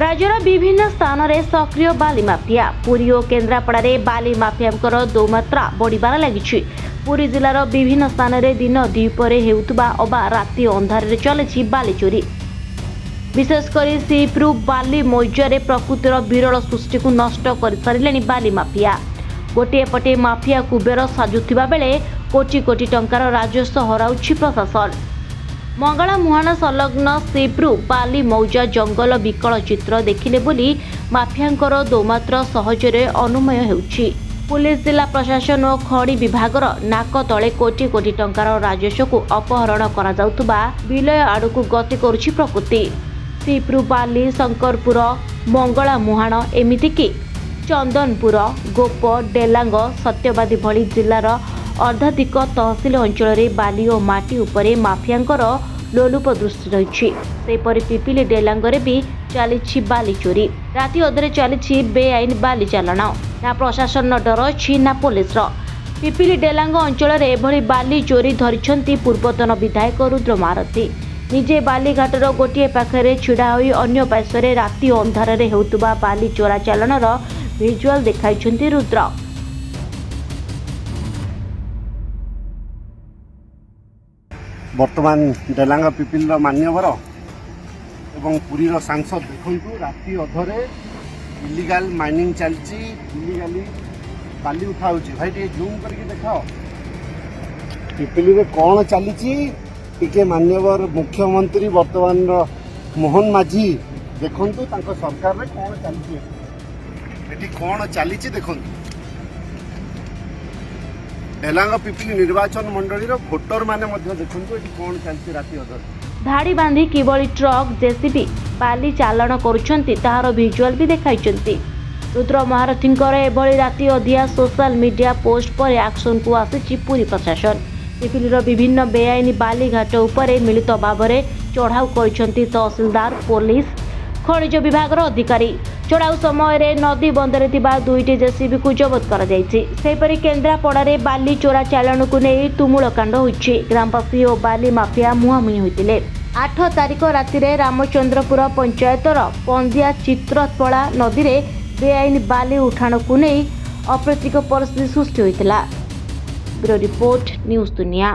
ରାଜ୍ୟର ବିଭିନ୍ନ ସ୍ଥାନରେ ସକ୍ରିୟ ବାଲି ମାଫିଆ। ପୁରୀ ଓ କେନ୍ଦ୍ରାପଡ଼ାରେ ବାଲି ମାଫିଆଙ୍କର ଦୌମାତ୍ରା ବଢ଼ିବାରେ ଲାଗିଛି। ପୁରୀ ଜିଲ୍ଲାର ବିଭିନ୍ନ ସ୍ଥାନରେ ଦିନ ଦ୍ୱିପହରେ ହେଉଥିବା ଅବା ରାତି ଅନ୍ଧାରରେ ଚାଲିଛି ବାଲି ଚୋରି। ବିଶେଷ କରି ସିପ୍ରୁ ବାଲି ମୌଜାରେ ପ୍ରକୃତିର ବିରଳ ସୃଷ୍ଟିକୁ ନଷ୍ଟ କରିସାରିଲେଣି ବାଲି ମାଫିଆ। ଗୋଟିଏ ପଟେ ମାଫିଆ କୁବେର ସାଜୁଥିବା ବେଳେ କୋଟି କୋଟି ଟଙ୍କାର ରାଜସ୍ୱ ହରାଉଛି ପ୍ରଶାସନ। ମଙ୍ଗଳା ମୁହାଣ ସଂଲଗ୍ନ ସିପ୍ରୁ ବାଲି ମୌଜା ଜଙ୍ଗଲ ବିକଳ ଚିତ୍ର ଦେଖିଲେ ବୋଲି ମାଫିଆଙ୍କର ଦୌମାତ୍ର ସହଜରେ ଅନୁମେୟ ହେଉଛି। ପୁଲିସ, ଜିଲ୍ଲା ପ୍ରଶାସନ ଓ ଖଣି ବିଭାଗର ନାକ ତଳେ କୋଟି କୋଟି ଟଙ୍କାର ରାଜସ୍ୱକୁ ଅପହରଣ କରାଯାଉଥିବା ବିଲୟ ଆଡ଼କୁ ଗତି କରୁଛି ପ୍ରକୃତି। ସିପ୍ରୁ ବାଲି, ଶଙ୍କରପୁର, ମଙ୍ଗଳା ମୁହାଣ, ଏମିତିକି ଚନ୍ଦନପୁର, ଗୋପ, ଡେଲାଙ୍ଗ, ସତ୍ୟବାଦୀ ଭଳି ଜିଲ୍ଲାର ଅର୍ଦ୍ଧାଧିକ ତହସିଲ ଅଞ୍ଚଳରେ ବାଲି ଓ ମାଟି ଉପରେ ମାଫିଆଙ୍କର ଲୋଲୁପ ଦୃଷ୍ଟି ରହିଛି। ସେହିପରି ପିପିଲି ଡେଲାଙ୍ଗରେ ବି ଚାଲିଛି ବାଲି ଚୋରି। ରାତି ଅଧରେ ଚାଲିଛି ବେଆଇନ ବାଲି ଚାଲାଣ। ନା ପ୍ରଶାସନର ଡର ଅଛି, ନା ପୋଲିସର। ପିପିଲି ଡେଲାଙ୍ଗ ଅଞ୍ଚଳରେ ଏଭଳି ବାଲି ଚୋରି ଧରିଛନ୍ତି ପୂର୍ବତନ ବିଧାୟକ ରୁଦ୍ର ମହାରଥୀ। ନିଜେ ବାଲିଘାଟର ଗୋଟିଏ ପାଖରେ ଛିଡ଼ା ହୋଇ ଅନ୍ୟ ପାର୍ଶ୍ୱରେ ରାତି ଅନ୍ଧାରରେ ହେଉଥିବା ବାଲି ଚୋରା ଚାଲାଣର ଭିଜୁଆଲ ଦେଖାଇଛନ୍ତି ରୁଦ୍ର। ବର୍ତ୍ତମାନ ଡେଲାଙ୍ଗ ପିପିଲିର ମାନ୍ୟବର ଏବଂ ପୁରୀର ସାଂସଦ, ଦେଖନ୍ତୁ, ରାତି ଅଧରେ ଇଲିଗାଲ ମାଇନିଂ ଚାଲିଛି, ଇଲିଗାଲି ବାଲି ଉଠା ହେଉଛି। ଭାଇ, ଟିକେ ଜୁମ୍ କରିକି ଦେଖାଅ ପିପିଲିରେ କ'ଣ ଚାଲିଛି। ଟିକେ ମାନ୍ୟବର ମୁଖ୍ୟମନ୍ତ୍ରୀ ବର୍ତ୍ତମାନର ମୋହନ ମାଝୀ ଦେଖନ୍ତୁ, ତାଙ୍କ ସରକାରରେ କ'ଣ ଚାଲିଛି ଏଠି, କ'ଣ ଚାଲିଛି ଦେଖନ୍ତୁ। ଡେଲାଙ୍ଗ ପିପିଲି ନିର୍ବାଚନ ମଣ୍ଡଳୀର ଭୋଟର ମାନେ ମଧ୍ୟ ଦେଖନ୍ତୁ ଏଠି କ'ଣ ଚାଲିଛି ରାତି ଅଧରେ। ଧାଡ଼ି ବାନ୍ଧି କିଭଳି ଟ୍ରକ୍, ଜେସିବି ବାଲି ଚାଲାଣ କରୁଛନ୍ତି, ତାହାର ଭିଜୁଆଲ ବି ଦେଖାଇଛନ୍ତି। ରୁଦ୍ର ମହାରଥୀଙ୍କର ଏଭଳି ରାତି ଅଧିଆ ସୋଶାଲ ମିଡିଆ ପୋଷ୍ଟ ପରେ ଆକ୍ସନକୁ ଆସିଛି ପୁରୀ ପ୍ରଶାସନ। ପିପିଲିର ବିଭିନ୍ନ ବେଆଇନ ବାଲି ଘାଟ ଉପରେ ମିଳିତ ଭାବରେ ଚଢ଼ାଉ କରିଛନ୍ତି ତହସିଲଦାର, ପୋଲିସ, ଖଣିଜ ବିଭାଗର ଅଧିକାରୀ। ଚଢ଼ାଉ ସମୟରେ ନଦୀ ବନ୍ଧରେ ଥିବା ଦୁଇଟି ଜେସିବିକୁ ଜବତ କରାଯାଇଛି। ସେହିପରି କେନ୍ଦ୍ରାପଡ଼ାରେ ବାଲି ଚୋରା ଚାଲାଣକୁ ନେଇ ତୁମୁଳକାଣ୍ଡ ହୋଇଛି। ଗ୍ରାମବାସୀ ଓ ବାଲି ମାଫିଆ ମୁହାଁମୁହିଁ ହୋଇଥିଲେ। 8 ତାରିଖ ରାତିରେ ରାମଚନ୍ଦ୍ରପୁର ପଞ୍ଚାୟତର ପନ୍ଦିଆ ଚିତ୍ରତ୍ପଳା ନଦୀରେ ବେଆଇନ ବାଲି ଉଠାଣକୁ ନେଇ ଅପ୍ରୀତିକ ପରିସ୍ଥିତି ସୃଷ୍ଟି ହୋଇଥିଲା। ବ୍ୟୁରୋ ରିପୋର୍ଟ, ନ୍ୟୁଜ୍ ଦୁନିଆ।